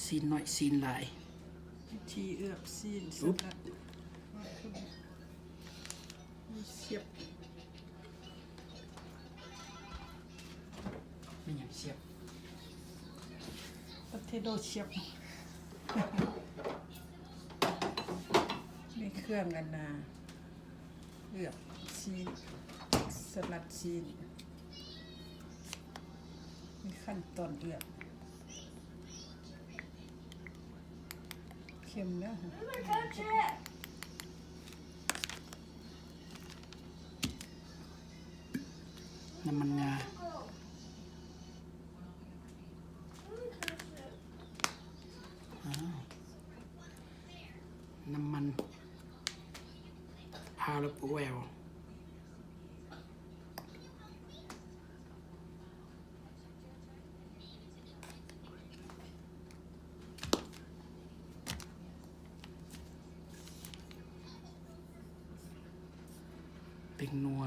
ຊີ້ນນ້ອຍຊີ້ນຫຼາຍ ວິທີເອືອບຊີ້ນສະລັດ ສຽບ ແມ່ນຫຍັງສຽບ? ປະເທດໂດສຽບ ມີເຄື່ອງອັນນາ ເອືອບຊີ້ນ ສະລັດຊີ້ນ ມີຂັ້ນຕອນເອືອບ ເຄັມແລ້ວ ນ້ຳມັນງາ ອ້າວ ນ້ຳມັນ Olive oil ແປ້ງນົວ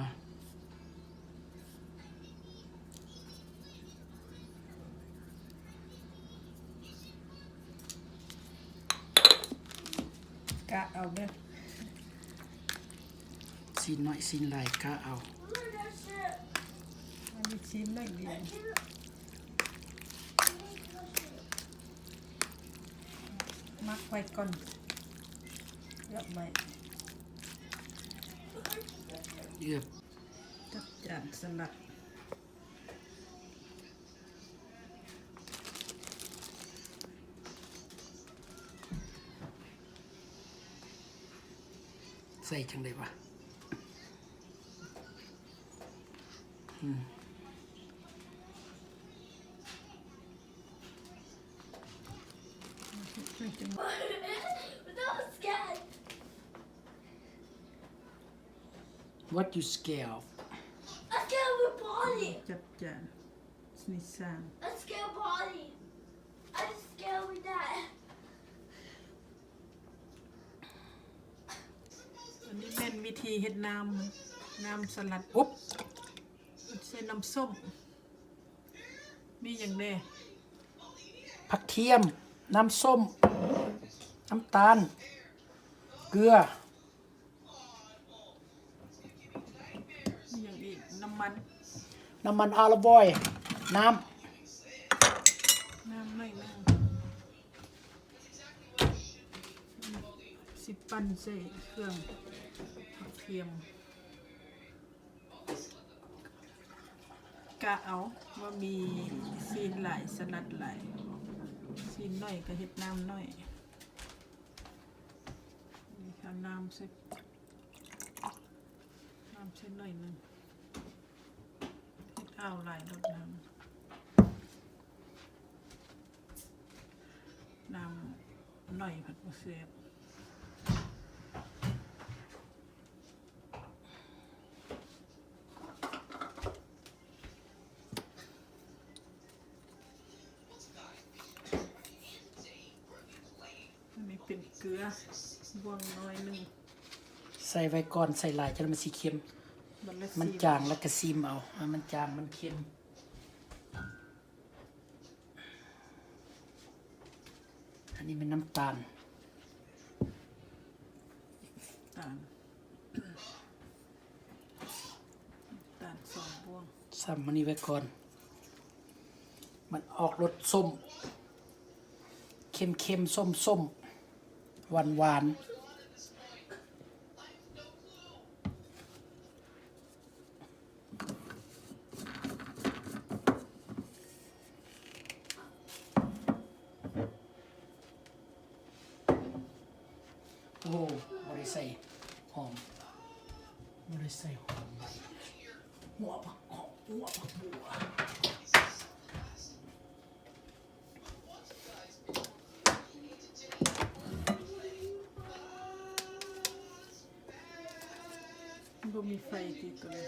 ກະເອົາເດີ ຊີ້ນນ້ອຍຊີ້ນຫຼາຍກະເອົາ ອັນນີ້ຊີ້ນໜ້ອຍດຽວ ໝັກໄວ້ກ່ອນ ເອືອບໄວ້ ເອືອບ ຈັດຈານສະລັດ ໃສ່ຈັ່ງໃດວະ? ອືມ What you scared of? I scared of Polly. ຈັດຈານ ນີ້ສ້າງ I scared of Polly. I scared with that. ອັນນີ້ແມ່ນວິທີເຮັດນ້ຳ ນ້ຳສະລັດ ອຸບ ໃສ່ນ້ຳສົ້ມ ມີຫຍັງແດ່? ຜັກທຽມ ນ້ຳສົ້ມ ນ້ຳຕານ ເກືອ ມີຫຍັງອີກ? ນ້ຳມັນ ນ້ຳມັນອາລະບອຍ ນ້ຳ ນ້ຳໜ້ອຍໜຶ່ງ ຊິປັ່ນໃສ່ເຄື່ອງ ຜັກທຽມ ກະເອົາວ່າມີຊີ້ນຫຼາຍ ສະລັດຫຼາຍ ຊີ້ນໜ້ອຍກະເຮັດນ້ຳໜ້ອຍ ນີ້ເອົານ້ຳໃສ່ ນ້ຳໃສ່ໜ້ອຍໜຶ່ງ ເຮັດອ່າວຫຼາຍໂລດນ້ຳ ນ້ຳໜ້ອຍພັດບໍ່ແຊບ ອັນນີ້ເປັນເກືອ ບ່ວງໜ້ອຍໜຶ່ງ ໃສ່ໄວ້ກ່ອນ ໃສ່ຫຼາຍຈະມັນຊິເຄັມ ມັນຈາງແລ້ວກະຊີມເອົາ ໃຫ້ມັນຈາງມັນເຄັມ. ອັນນີ້ແມ່ນນ້ຳຕານ ຕານ ຕານສອງບ່ວງ ຊ້ຳອັນນີ້ໄວ້ກ່ອນ ມັນອອກລົດສົ້ມ ເຄັມໆ ສົ້ມໆ ຫວານໆ. ໂອ້ ບໍ່ໄດ້ໃສ່ຫອມ ບໍ່ໄດ້ໃສ່ຫອມ ຫົວຜັກ ຫົວຜັກບົວ. ບໍ່ມີໄຟຕິດຕົວນີ້.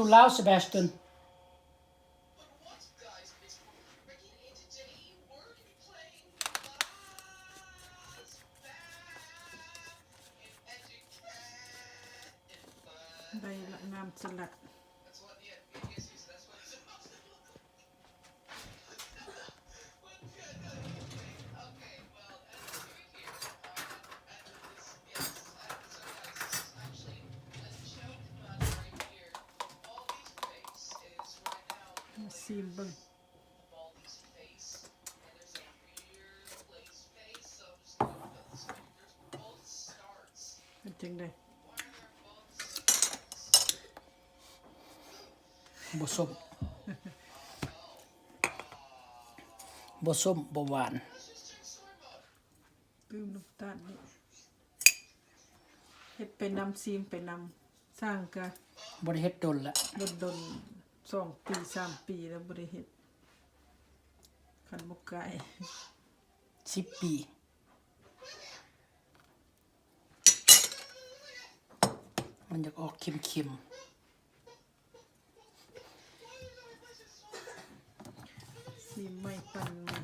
Too loud, Sebastian. ໄດ້ລະ ນ້ຳສະຫຼັດ. Pen ຈັ່ງໃດ? ບໍ່ສົ້ມ ບໍ່ສົ້ມ ບໍ່ຫວານ. ຕື່ມນ້ຳຕານນີ້ ເຮັດໄປນຳ ຊີມໄປນຳ. ຊ່າງກະ ບໍ່ໄດ້ເຮັດດົນລະ ດົນໆ ສອງປີ ສາມປີແລ້ວບໍ່ໄດ້ເຮັດ ຄັນບໍ່ກາຍ ສິບປີ. ມັນຢາກອອກເຄັມໆ. ຊີມໃໝ່ ປັ່ນໃໝ່.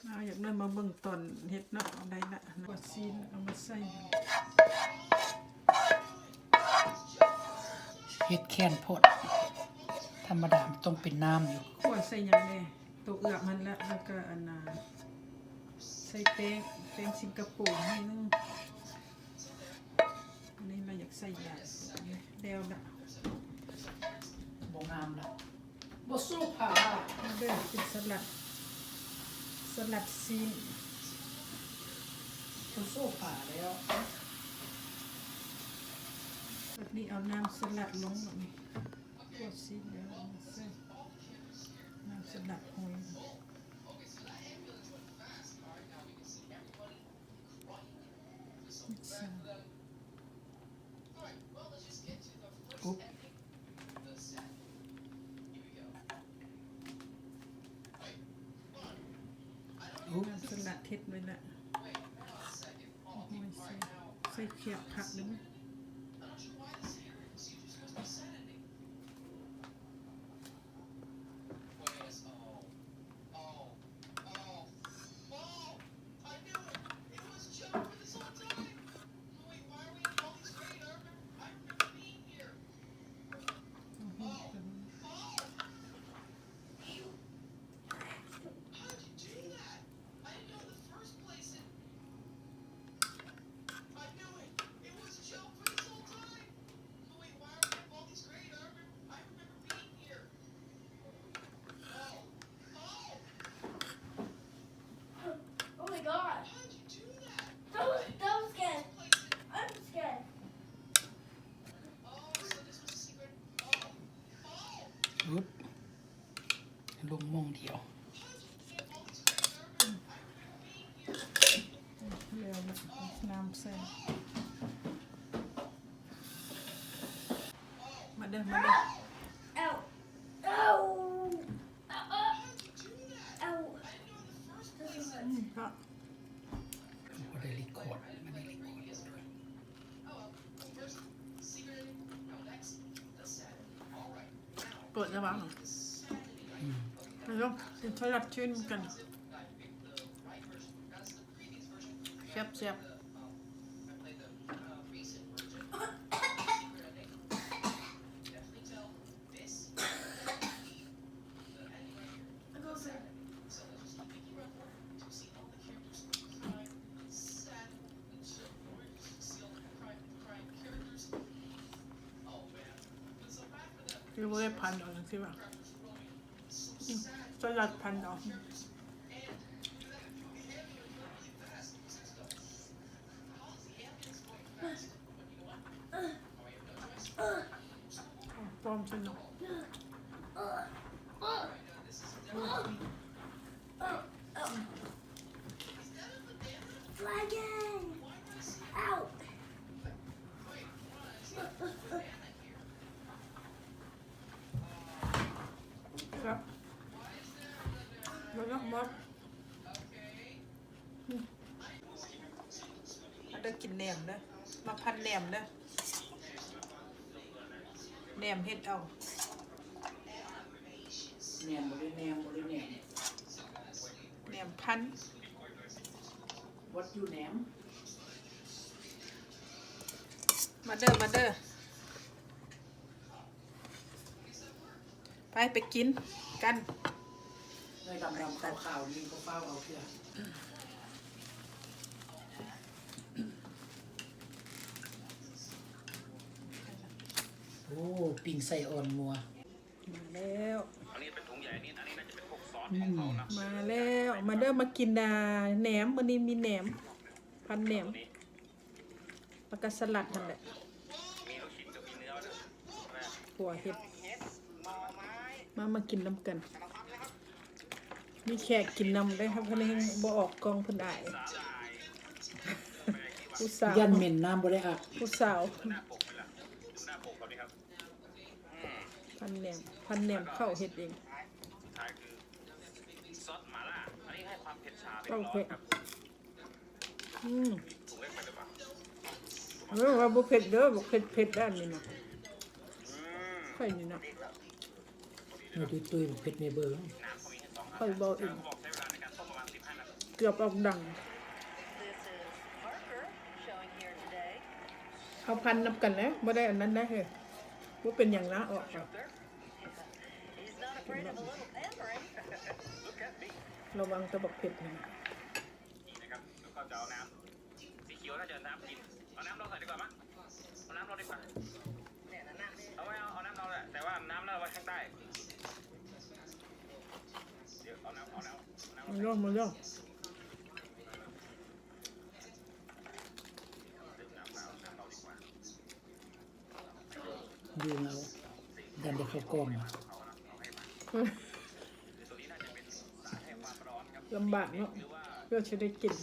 ອ່າ ຢາກໄດ້ມາເບິ່ງຕອນເຮັດເນາະ. ເອົາໄດ້ລະ ຫົວຊີ້ນເອົາມາໃສ່. ເຮັດແຂນໂພດ ທຳມະດາມັນຕ້ອງເປັນນ້ຳຢູ່. ຂົ້ວໃສ່ຫຍັງແດ່? ໂຕເອືອບຫັ້ນລະ ແລ້ວກະອັນນ່າ ໃສ່ແປ້ງ ແປ້ງສິງກະໂປໜ້ອຍໜຶ່ງ. ອັນນີ້ລະຢາກໃສ່ຫຼາຍ ແລ້ວລະ ບໍ່ງາມລະ ບໍ່ສູ້ຜ້າ. ມາເດີ ກິນສະຫຼັດ ສະຫຼັດຊີ້ນ ບໍ່ສູ້ຜ້າແລ້ວ. ບັດນີ້ເອົານ້ຳສະຫຼັດລົງ ບັດນີ້ ຕົວຊີ້ນແລ້ວ ໃສ່ນ້ຳສະຫຼັດຫອຍ. ນ້ຳສະຫຼັດເຮັດໄວ້ລະ ໂອ້ຍ ໃສ່ ໃສ່ຂຽບຜັກເລີຍ. Oh my god. That was, that was good. I'm scared. ອຶບ ລົງໝ່ອງດຽວ. ແລ້ວນະ ນ້ຳໃສ່ ມາເດີ ມາເດີ. ເອົ້າ ເອົ້າ ເອົ້າ ເອົ້າ ອືມ ເພາະ ບໍ່ໄດ້ຣີຄອດ ບໍ່ໄດ້ຣີຄອດ. ເປີດແລ້ວຫວາ? ອືມ ເອົາ ກິນສະຫຼັດຊີ້ນກັນ ແຊບໆ. ຄືບໍ່ໄດ້ພັນເອົາຈັ່ງຊີ້ຫວາ? ອືມ ສະຫຼັດພັນເອົາ. ອືມ. ອອມຊັ້ນເນາະ. Flagging! Out! ແຊບ ບໍ່ເນາະ ບໍ່. ອືມ ມາເດີ ກິນແໜມເດີ ມາພັນແໜມເດີ ແໜມເຮັດເອົາ ແໜມບໍ່ໄດ້ແນມ ບໍ່ໄດ້ແໜມ ແໜມພັນ What you ແໜມ ມາເດີ ມາເດີ. ໄປ ໄປກິນກັນ ເອີຍ ດຳໆ ຂາວໆ ນີ້ບໍ່ຟ້າວເອົາເທື່ອ. ໂອ້ ປີ້ງໄສ້ອ່ອນງົວ ມາແລ້ວ ອັນນີ້ເປັນຖົງໃຫຍ່ ອັນນີ້ ອັນນີ້ໜ້າຈະເປັນພວກຊອສ ອືມ ຂອງເຂົານະ ມາແລ້ວ ມາເດີ ມາກິນ ອ່າ ແໜມ ມື້ນີ້ມີແໜມ ພັນແໜມ. ແລ້ວກໍສະຫຼັດຫັ້ນແຫຼະ ມີລູກຊິ້ນກັບມີເນື້ອ ຄົວເຮັດ ມາ ມາກິນນຳກັນ ມີແຂກກິນນຳໄດ້ ເພິ່ນແຮ່ງບໍ່ອອກກ້ອງ ເພິ່ນອາຍ ຜູ້ສາວ ຢ້ານເໝັນ ນ້ຳບໍ່ໄດ້ອາບ ຜູ້ສາວ ພັນແໜມ ພັນແໜມເຂົ້າເຮັດເອງ ເຂົ້າເຜັດ. ອືມ ເອີ ວ່າບໍ່ເຜັດເດີ ບໍ່ເຜັດ ເຜັດດ້ານນີ້ນະ ຂ້ອຍນີ້ນະ ເອີ ຕຸ້ຍໆ ເຜັດແມ່ເບິ່ງ ຂ້ອຍເວົ້າເອງ ເກືອບອອກດັງ ເຮົາພັນນຳກັນແຫຼະ ບໍ່ໄດ້ອັນນັ້ນໄດ້ເຮີ້ຍ ບໍ່ເປັນຫຍັງນະ ອອກ ລະວັງແຕ່ບັກເຜັດນີ້ນະ. ນີ້ນະຄັບ ແລ້ວກໍຈະເອົານ້ຳ ສີຂຽວໜ້າຈະເອົານ້ຳກິນ ເອົານ້ຳລອງໃສ່ດີກວ່າມະ ເອົານ້ຳລອງດີກວ່າ ເອົາໄວ້ ເອົາ ເອົານ້ຳລອງແຫຼະ ແຕ່ວ່ານ້ຳນັ້ນເອົາໄວ້ຂ້າງໃຕ້ ດຽວເອົານ້ຳ ເອົານ້ຳ ເອົານ້ຳ ມາເດີ ມາເດີ ດຽວເອົານ້ຳເອົາ ນ້ຳເອົາດີກວ່າ. ດື່ມເອົາ ຢ້ານໄດ້ເຂົ້າກ່ອງ ລຳບາກເນາະ ເພື່ອຊິໄດ້ກິນ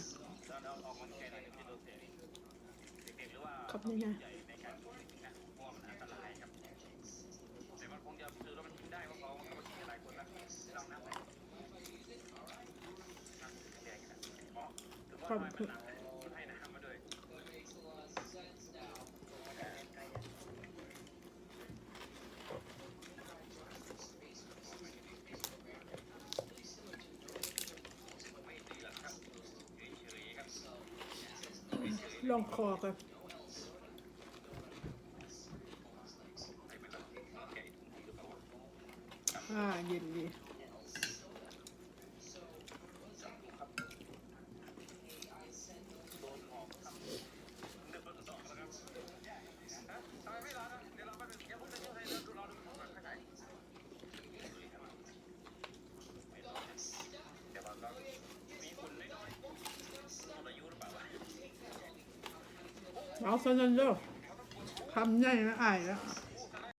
ຄັບນີ້ນະ. ລອງຄໍກ່ອນ ອ່າ ເຢັນດີ. ເອົາຊັ້ນເດີ ຄຳໃຫຍ່ລະອາຍລະ.